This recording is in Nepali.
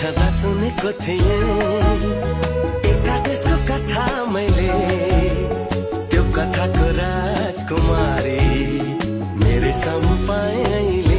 छँदा सुनेको थिएँ एका देशको कथा मैले, त्यो कथाको राजकुमारी मेरै सम्म पाएँ।